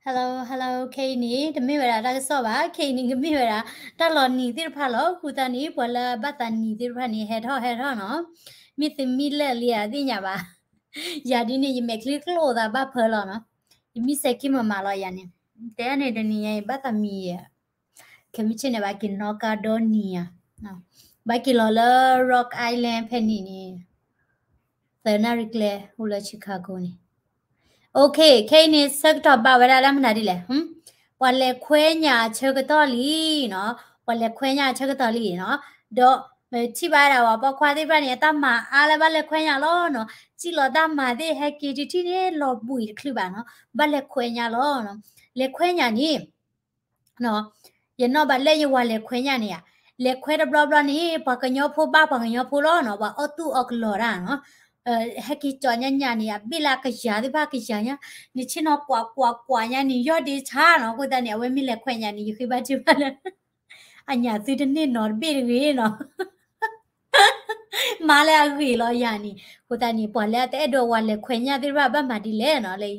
Hello, hello, ခဲအံၤန့ၣ် တမ့ၢ်ဝဲဒၣ်တၢ်ကစီၣ်ဘၣ်, ခဲအံၤန့ၣ် ကမ့ၢ်ဝဲဒၣ် တၢ်လီၤနံၤသ့ၣ်တဖၣ်လီၤ. အဃိသတးန့ၣ် ပှၤလၢအဘၣ်သးနံၤသ့ၣ်တဖၣ်န့ၣ် ဟဲထီၣ်ဟဲထီၣ်နီၤ, မ့ၢ်သုမံလၢာ်လံဧါ သ့ၣ်ညါဘၣ်. ယၤဒ်န့ၣ် ယမဲာ်ချံကျိၣ်သးဘၣ်ဖၢလီၤနီၤ, ယမံစဲၤခံမၤမၤလီၤယၤန့ၣ်, တဲန့ၣ်တနံၤညါအံၤ ဘၣ်သးမံယဲၢ်, ခဲမုၢ်ဆ့ၣ်န့ၣ် ဘၣ်က့ၤနီၣ်ကါဒီနံၤဧါ, ဘၣ်က့ၤလီၤလၢ Rock Island ဖဲန့ၣ်န့ၣ် သၢနၣ်ရံၣ်ကျဲ အိၣ်လၢ Chicago န့ၣ်. Okay, ခဲအံၤန့ၣ် ဆၢကတီၢ်ဘၣ်ဝဲဒၣ်လၢမနုၤဒ်လဲၣ်, ပှၤလဲၤခွဲညၣ်အဆၢကတီၢ်လံနီၤ, ပှၤလဲၤခွဲညၣ်အဆၢကတီၢ်လံနီၤ, ဒီး ထံၣ်ဘၣ်ဝဲဒၣ်ပှၤပိာ်ခွါသ့ၣ်တဖၣ်န့ၣ် အတၢ်မၤအါလၢဘၣ်လဲၤခွဲညၣ်လီၤနီၤ, စံၣ်လီၤတၢ်မၤသ့ၣ် ဟဲက့ၤတထံၣ်န့ၣ် လီၤဘှံးတချုးဘၣ်နီၤ, ဘၣ်လဲၤခွဲညၣ်လီၤ. လဲၤခွဲညၣ်န့ၣ် ယနီၢ်ဘၣ်လၢယဝၤလဲၤခွဲညၣ်န့ၣ်ဧါ, လဲၤခွဲတဘျီဘျီန့ၣ် ပှၤကညီဖိဘၣ်ပှၤကညီဖိလီၤနီၤ, ပှၤအီၣ်သူၣ်အီၣ်ကလီၤတၢ်နီၤ, ဟဲက့ၤကၠီညါညၣ်န့ၣ်ဧါ, ဘ့ၣ်လၢကယၤသ့ၣ်တဖၣ်ကယၤညါ, နဆ့ၣ်နီၤကွၢ်ကွၢ်ကွၢ်ညါန့ၣ် ယီၢ်ဒ့ဆါနီၤ, အဃိသတးန့ၣ် အဝဲမ့ၢ်လဲၤခွဲညၣ်န့ၣ် ယဃ့ဘါထုကဖၣ်လၢ အညၣ်သုတန့ၢ်နီတဘ့ၣ်တဂ့ၤနီၤ မၤလၢအဂ့ၤလီၤယၤန့ၣ်, အဃိသတးန့ၣ် ပှၤလၢအတအဲၣ်ဒိးဝၤလဲၤခွဲညၣ်သ့ၣ်တဖၣ်ဘၣ်မၤဒ်လဲၣ်နီၤ လၢအံၤ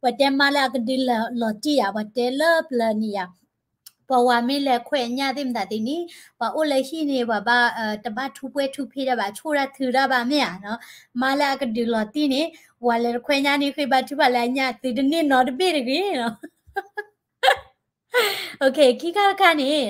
ပှၤတဲမါလၢအကဒုလီၤတံၢ်ယၤ, ပှၤတဲလၢပျၢၤန့ၣ်ယၤ, ပှၤဝၤမ့ၢ်လဲၤခွဲညၣ်သ့ၣ်မတၤသ့ၣ်န့ၣ်, ပှၤအိၣ်လၢဟံၣ်န့ၣ် ပှၤဘၣ်တဘၣ်ထူးပှဲၤထူးဖ့းတၢ်ဘၣ်, ဆိၣ်တၢ်ထုးတၢ်ဘၣ်မ့ၢ်ဧါနီၤ, မါလၢအကဒုလီၤတံၢ်န့ၣ်, ဝၤလဲၤတခွဲညၣ်န့ၣ် ဃ့ဘါထုကဖၣ်လၢအညၣ်သုတန့ၢ်နီတဘ့ၣ်တဂ့ၤနီၤ ခံခါတခါန့ၣ်,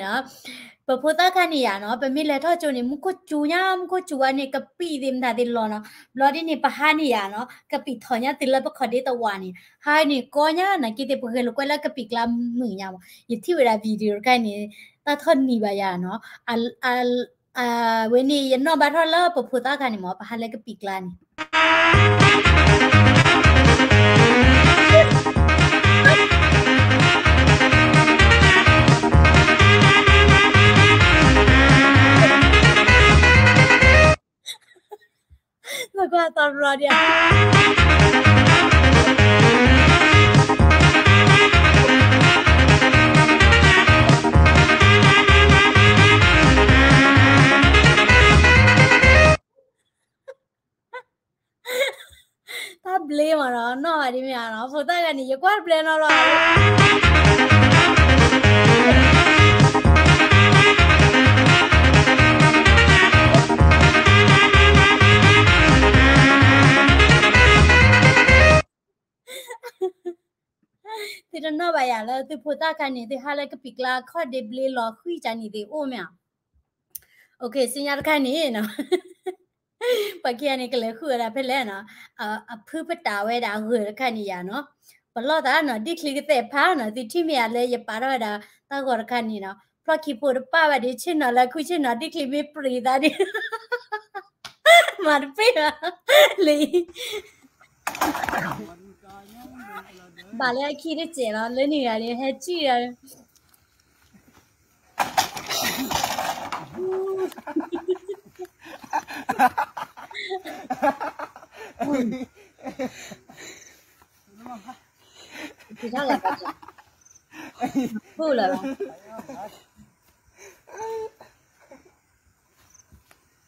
ပဖိသၣ်ခါန့ၣ်ယၤနီၤ, ပမ့ၢ်လဲၤထီၣ်ကၠိန့ၣ် မူခိၣ်စူၤညါ, မူခိၣ်စူၤဝဲန့ၣ် ကပံာ်သ့ၣ်မတၤသ့ၣ်လီၤနီၤ, ဘျီဒ်န့ၣ် ပဟါန့ၣ်ယၤနီၤ, ကပံာ်ထီၣ်ညါသုလၢပခီၣ်ဒ့တဝးန့ၣ်, ဟါန့ၣ်ကီညါ, နာ်က့သ့ၣ်ပဂဲၤလိာ်ကွဲလၢကပံာ်ကျါမုာ်ညါမး, ယထံၣ်ဝဲဒၣ် video တခါန့ၣ်, တၢ်ထီၣ်နံၤဘၣ်ယၤနီၤ, အဝဲန့ၣ် ယနီၣ်ဘၣ်ထီၣ်လၢပဖိသၣ်ခါန့ၣ်မး ပဟါလၢကပံာ်ကျါန့ၣ် ကွၢ်သီရီဒံးဧါ တၢ်ဘျ့မးနီၤ, နီၣ်ဘၣ်ဒ်မ့ၢ်ဧါနီၤ, ဖိသၣ်ဂၤန့ၣ် ယကွၢ်တဘျဲနီၤလီၤ. သုတနီၣ်ဘၣ်ယၤလၢသုဖိသၣ်ခါန့ၣ် သုဟါလၢကပံာ်ကျါခီၣ်ဒ့ဘျ့လီၤဃံၢ်ကၢ်န့ၣ်သ့ၣ်အိၣ်မ့ၢ်ဧါ. အိၣ်ခ့ ဆူညါတခါန့ၣ်နီၤ ပှၤခံဂၤန့ၣ် ကလဲၤဃုာ်ဝဲဒၣ်ဖဲလဲၣ်နီၤ, အဖုပတာ်ဝဲဒၣ်အဂၢၢ်တခါန့ၣ်ယၤနီၤ, ပလီၢ်သးနီၤ ဒ်ချံကသဲးဖးနီၤ, သုထံၣ်မ့ၢ်ယၤလၢယပာ်ထီၣ်ဝဲဒၣ် တၢ်ဂီၤတခါန့ၣ်နီၤ, ဖျီၣ်ခံဖိတပၣ်ဘၣ်ဒီး ဆ့ၣ်နီၤလၢခုဆ့ၣ်နီၤ ဒ်ချံမ့ၢ်ပြံးသးဒီး မၤတပ့ၢ်ဘၣ် လံ ဘၣ်လၢအခံတစဲးလီၤ လၢန့ၣ်ဂၤန့ၣ် ဟဲစံၣ်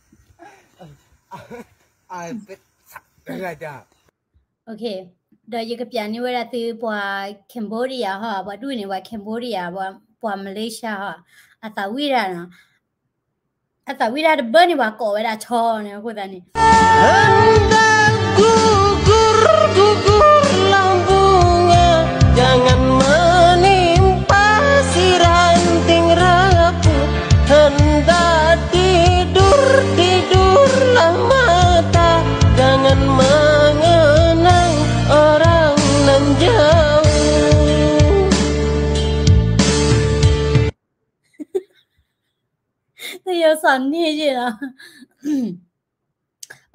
ဒီး ဘၣ်လၢ ဘၣ်လၢ ဒီးယကပျးန့ၢ်ဝဲဒၣ်သု ပှၤ Cambodia ဟီ, ပှၤဒူၣ်န့ၣ် ပှၤ Cambodia, ပှၤ Malaysia ဟီ, အသးဝံၣ်တၢ်နီၤ, အသးဝံၣ်တၢ်တဘၢန့ၣ် ပှၤကိးဝဲဒၣ်ဆီန့ၣ် အဃိသတးန့ၣ် Hendak gugur, gugur lambungnya, jangan menimpa si ranting rapuh. Hendak tidur, tidurlah mata, jangan mengenang orang nan jauh. တယိစီၣ်န့ၢ်ယ့ၣ်လီ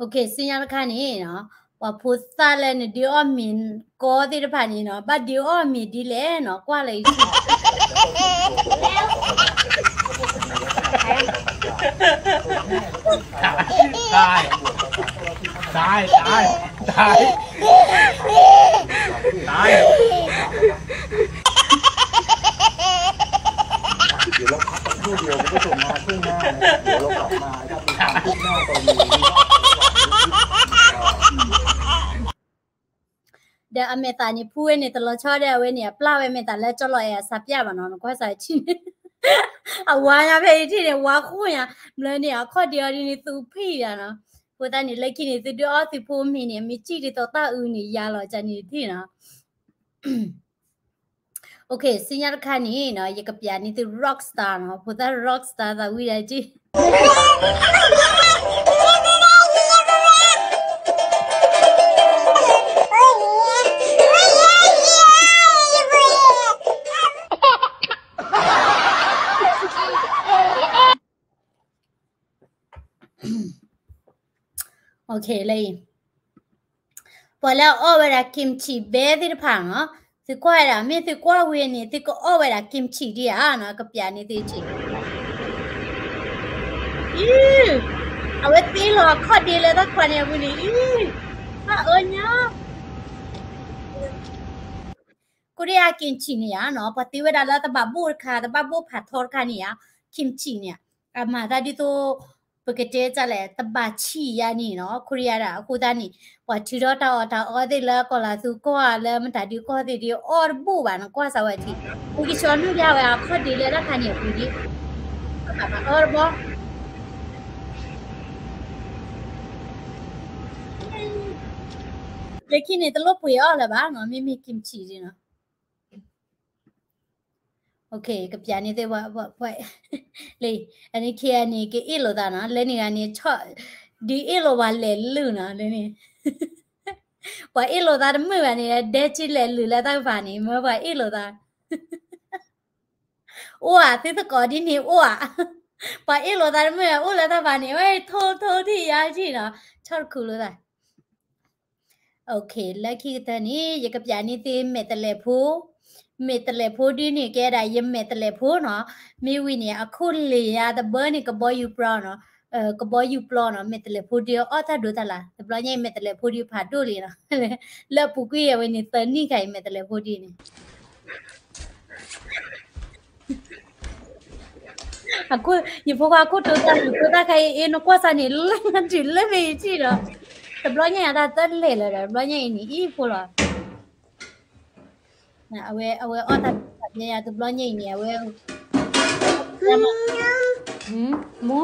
ၤ. ဆူညါတခါန့ၣ်နီၤ, ပှၤဖိသၣ်လၢနဒုးအီၣ်မ့ၤကီသ့ၣ်တဖၣ်န့ၣ်နီၤ, ဘၣ်ဒုးအီၣ်မ့ၤဒ်လဲၣ်နီၤ, ကွၢ်လၢယထံၣ် တၢ်, တၢ်, တၢ်, တၢ်, တၢ် ဒီးအမဲာ်သးန့ၣ် ဖူဝဲန့ၣ် တလီၤဆီဒီးအဝဲန့ၣ် အပျၢ်ဝဲမဲာ်သးလၢကၠီလီၤအဲၣ်အစးပျၢ်ဘၣ်နီၤ, နကွၢ်စးထံၣ်န့ၣ် အဝါညါဖဲအံၤထံၣ်န့ၣ် ဝါဃိၣ်ညါ, ဘျီန့ၣ် အခီၣ်ဒ့အီၤဒ်န့ၣ် သူဖှံယါနီၤ, အဃိသတးန့ၣ် လၢခံန့ၣ် သုဒုးအီၣ်သုဖိမ့ၤန့ၣ် အမ့ၢ်စံၣ်ဒ်သိးတၢ်အုးန့ၣ် ယါလီၤကန့ၣ်ထံၣ်နီၤ Okay, ဆူညါတခါန့ၣ်နီၤ ယကပျးန့ၢ်သု rock star နီၤ, ဖိသၣ် rock star သးဝံၣ်ဒၣ်က့ Okay လၢအံၤ ပှၤလၢအအီၣ်ဝဲဒၣ် kimchi ဘဲသ့ၣ်တဖၣ်နီၤ, သုကွၢ်ဝဲဒၣ် မ့ၢ်သုကွၢ်ဝံၤန့ၣ် သုကအီၣ်ဝဲဒၣ် kimchi ဒံးဧါနီၤ, ကပျးန့ၢ်သုထံၣ်, အံၤ အဝဲသ့လီၤအခီၣ်ဒ့လၢတၢ်ခွါန့ၣ်အပူၤန့ၣ် အံၤ ဘၣ်အၢညါ ကိးဒံးဧါ kimchi န့ၣ်ဧါနီၤ, ပှၤသ့ဝဲဒၣ်လၢတဘၣ်ဘိၣ်တခါ တဘၣ်ဘိၣ်ဖးထီတခါန့ၣ်ဧါ, kimchi န့ၣ် အမၤတၢ်ဒ်သိး ပကတဲတၢ်လဲၣ် တဘၣ်ဆံးယါန့ၣ်နီၤ, ခိရံယါဒၣ် အဃိသတးန့ၣ် ပှၤထုးထီၣ်တၢ်အီၣ်တၢ်အီသ့ၣ်လၢကီၢ်လၤသူကီၢ်ဧါ လၢမတၤဒုးကီၢ်သ့ၣ်ဒုးအီၣ်တဘူၣ်ဘၣ် နကွၢ်စးဝဲထံၣ်, ပကဆှီနုာ်ဒၣ်ဝဲအခီၣ်ဒ့လၢတၢ်ခါန့ၣ်အပူၤဒံး, ဘၣ်အီၣ်တဘီ လၢခံန့ၣ် တလိၣ်ပှ့ၤအီၣ်လၢၤဘၣ်နီၤ, မ့မ့ၢ် kimchi ဒ်နီၤ Okay ကပျးန့ၢ်သ့ၣ် လၢ အန့ၣ်ခံဂၤန့ၣ် ကအ့ၣ်လိာ်သးနီၤ, လၢန့ၣ်ဂၤန့ၣ် ဒုးအ့ၣ်လိာ်ပှၤလဲၤလုၢ်နီၤ, လၢန့ၣ် ပှၤအ့ၣ်လိာ်သးတမုာ်ဘၣ်န့ၣ် ဒဲက့လဲၤလုၢ်လၢတၢ်ကပၤန့ၣ် မၢပှၤအ့ၣ်လိာ်သး အိၣ်ဧါ သုသကိးဒ်န့ၣ်အိၣ်ဧါ, ပှၤအ့ၣ်လိာ်သးတမုာ် အိၣ်လၢတၢ်ကပၤန့ၣ် ဝဲထိထိထံၣ်ယါထံၣ်နီၤ, ဆီၣ်တခူလိာ်သး Okay လၢခံကတၢၢ်န့ၣ် ယကပျးန့ၢ်သုမဲာ်တလဲးဖိ, မဲာ်တလဲးဖိဒ်န့ၣ် ကဲဒၣ်ယမဲာ်တလဲးဖိနီၤ, မ့ၢ်ဝံၤန့ၣ် အခိၣ်လ့ၢ်ယါတဘၢန့ၣ် ကဘီယူၤပျီနီၤ, ကဘီယူၤပျီနီၤ, မဲာ်တလဲးဖိဒ်အီၣ်တၢ်ဒိးတၢ်လၢ်, တဘျီညါအံၤ မဲာ်တလဲးဖိဒ်ဖးဒိၣ်လံနီၤ, လၢအပူၤကွံာ်အဝဲန့ၣ် သၢနံၣ်ခါအံၤ မဲာ်တလဲးဖိဒ်န့ၣ် အခိၣ် ယဖိခွါခိၣ်တိတၢ် ယဖိတၢ်ခါအံၤ အ့ နကွၢ်စၢ်န့ၣ် လၢနတုၤလၢမ့ၢ်ယထံၣ်ဒီး တဘျီညါအံၤ အတၢ်သၢလဲၢ်လၢၤဒီး တဘျီညါအံၤန့ၣ် အံၤဖိလီၤ. အဝဲ အဝဲအီၣ်တၢ်သးပှဲၤယါ တဘျီညါအံၤန့ၣ် အဝဲ မိၢ် မဲ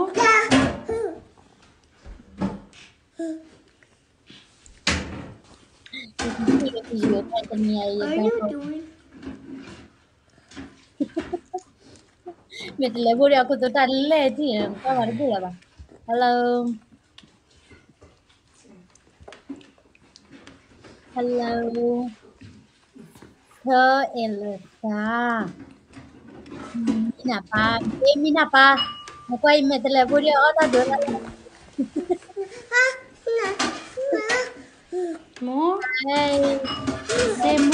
ာ်တလဲးဖိဒီး အခိၣ်တိတၢ်လဲၢ်ထံၣ် ကွၢ်မၤတဘူၣ်လၢၤဘၣ်. Hello. Hello. ထၢအဲၣ်လၢၤသး မံနၢ်ပၢ်, မံနၢ်ပၢ်, နကွၢ်အံၤမဲာ်တလဲးဖိဒီး အီၣ်တၢ်ဒိးတၢ်လၢ် မိၢ်, မိၢ်.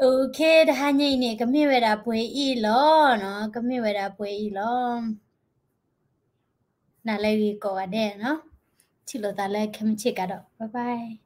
Okay တဟါညါအံၤန့ၣ် ကမ့ၢ်ဝဲဒၣ်ပှဲၤအံၤလီၤနီၤ, ကမ့ၢ်ဝဲဒၣ်ပှဲၤအံၤလီၤ. နၤလၢဂ့ၤကိးဂၤဒဲးနီၤ, ထံၣ်လိာ်သးလၢခဲမုၢ်ဆ့ၣ်ကဒီး bye bye.